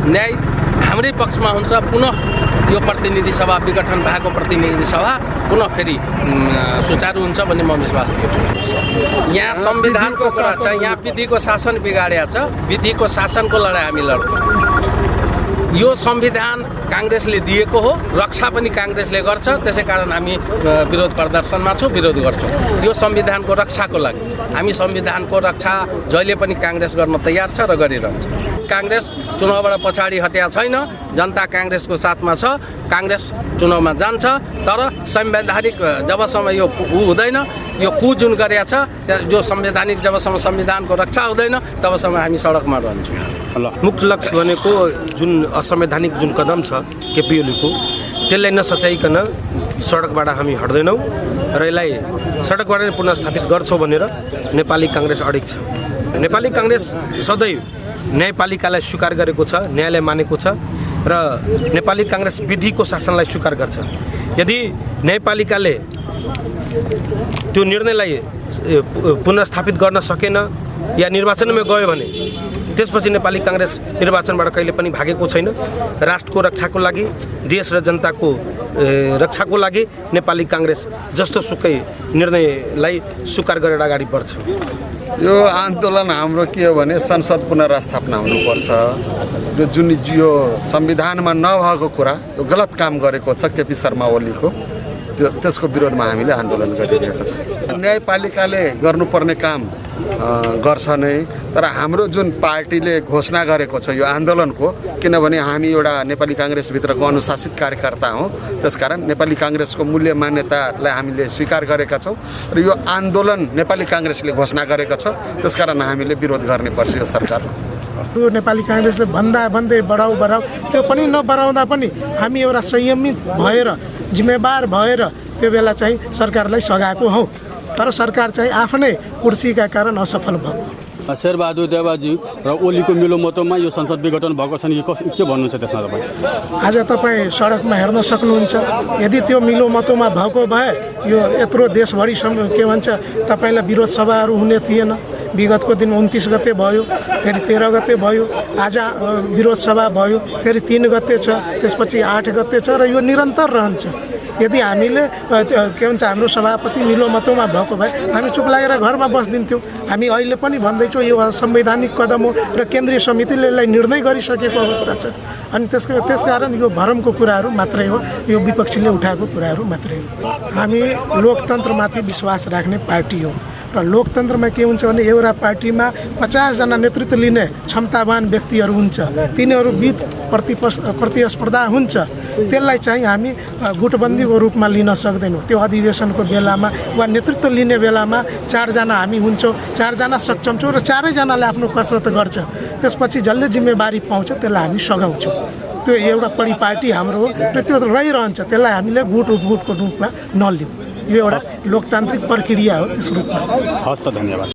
न्याय हाम्रै पक्षमा हुन्छ। पुनः यो प्रतिनिधि सभा विघटन भएको प्रतिनिधि सभा पुनः फेरि सुचारू हुन्छ भन्ने म विश्वास गर्छु। यहाँ संविधानको कुरा छ, यहाँ विधिको शासन बिगाडेको छ, विधिको शासनको लडाइँ हामी लड्छौँ। यो संविधान काङ्ग्रेसले दिएको हो, रक्षा पनि काङ्ग्रेसले गर्छ, त्यसै कारण हामी विरोध प्रदर्शनमा छौँ, विरोध गर्छौँ। यो संविधानको रक्षाको लागि हामी संविधानको रक्षा जहिले पनि काङ्ग्रेस गर्न तयार छ र गरिरहन्छ। काङ्ग्रेस चुनावबाट पछाडि हटेको छैन, जनता काङ्ग्रेसको साथमा छ, काङ्ग्रेस चुनावमा जान्छ। तर संवैधानिक जबसम्म यो हुँदैन, यो जुन गरेको छ जो संवैधानिक जबसम्म संविधानको रक्षा हुँदैन तबसम्म हामी सडकमा रहन्छौँ। मुख्य लक्ष्य भनेको जुन असंवैधानिक जुन कदम छ केपी ओलीको, त्यसलाई नसचाइकन सडकबाट हामी हट्दैनौँ र यसलाई सडकबाट नै पुनर्स्थापित गर्छौँ भनेर नेपाली काङ्ग्रेस अडिग छ। नेपाली काङ्ग्रेस सदैव न्यायपालिकालाई स्वीकार गरेको छ, न्यायलाई मानेको छ र नेपाली काङ्ग्रेस विधिको शासनलाई स्वीकार गर्छ। यदि न्यायपालिकाले त्यो निर्णयलाई पुनर्स्थापित गर्न सकेन या निर्वाचनमा गयो भने त्यसपछि नेपाली काङ्ग्रेस निर्वाचनबाट कहिले पनि भागेको छैन। राष्ट्रको रक्षाको लागि, देश र जनताको रक्षाको लागि नेपाली काङ्ग्रेस जस्तो सुकै निर्णयलाई स्वीकार गरेर अगाडि बढ्छ। यो आन्दोलन हाम्रो के हो भने संसद पुनर्स्थापना हुनुपर्छ। यो जुन यो संविधानमा नभएको कुरा, यो गलत काम गरेको छ केपी शर्मा ओलीको, त्यसको विरोधमा हामीले आन्दोलन गरिरहेको छ। न्यायपालिकाले गर्नुपर्ने काम गर्छ नै, तर हाम्रो जुन पार्टीले घोषणा गरेको छ यो आन्दोलनको, किनभने हामी एउटा नेपाली काङ्ग्रेसभित्रको अनुशासित कार्यकर्ता हौँ, त्यसकारण नेपाली काङ्ग्रेसको मूल्य मान्यतालाई हामीले स्वीकार गरेका छौँ र यो आन्दोलन नेपाली काङ्ग्रेसले घोषणा गरेको छ, त्यसकारण हामीले विरोध गर्ने पर्छ यो सरकार। यो नेपाली काङ्ग्रेसले भन्दै बढाऊ त्यो पनि नबढाउँदा पनि हामी एउटा संयमित भएर जिम्मेवार भएर त्यो बेला चाहिँ सरकारलाई सघाएको हौँ, तर सरकार चाहिँ आफ्नै कुर्सीका कारण असफल भयो। शेरबहादुर देवाजी र ओलीको मिलोमतोमा यो संसद विघटन भएको छ नि, के भन्नुहुन्छ त्यसमा तपाईँ? आज तपाईँ सडकमा हेर्न सक्नुहुन्छ। यदि त्यो मिलोमतोमा भएको भए यो यत्रो देशभरि के भन्छ तपाईँलाई विरोध सभाहरू हुने थिएन। विगतको दिन 29 गते भयो, फेरि 13 गते भयो, आज विरोध सभा भयो, फेरि 3 गते छ, त्यसपछि 8 गते छ र यो निरन्तर रहन्छ। यदि हामीले के भन्छ हाम्रो सभापति मिलोमतोमा भएको भए हामी चुप लागेर घरमा बस्दिन्थ्यौँ। हामी अहिले पनि भन्दैछौँ यो संवैधानिक कदम हो र केन्द्रीय समितिले यसलाई निर्णय गरिसकेको अवस्था छ। अनि त्यसकारण यो भरमको कुराहरू मात्रै हो, यो विपक्षीले उठाएको कुराहरू मात्रै हो। हामी लोकतन्त्रमाथि विश्वास राख्ने पार्टी हो र लोकतन्त्रमा के हुन्छ भने एउटा पार्टीमा 50 जना नेतृत्व लिने क्षमतावान व्यक्तिहरू हुन्छ, तिनीहरू बीच प्रतिस्पर्धा हुन्छ। त्यसलाई चाहिँ हामी गुटबन्दीको रूपमा लिन सक्दैनौँ। त्यो अधिवेशनको बेलामा वा नेतृत्व लिने बेलामा 4 जना हामी हुन्छौँ, 4 जना सक्षम छौँ र 4 जनाले आफ्नो कसरत गर्छ। त्यसपछि जसले जिम्मेवारी पाउँछ त्यसलाई हामी सघाउँछौँ। त्यो एउटा परिपाटी हाम्रो हो र त्यो रहिरहन्छ। त्यसलाई हामीले गुटको रूपमा नलिउँ। यो एउटा लोकतान्त्रिक प्रक्रिया हो, त्यस रूपमा। हस् त, धन्यवाद।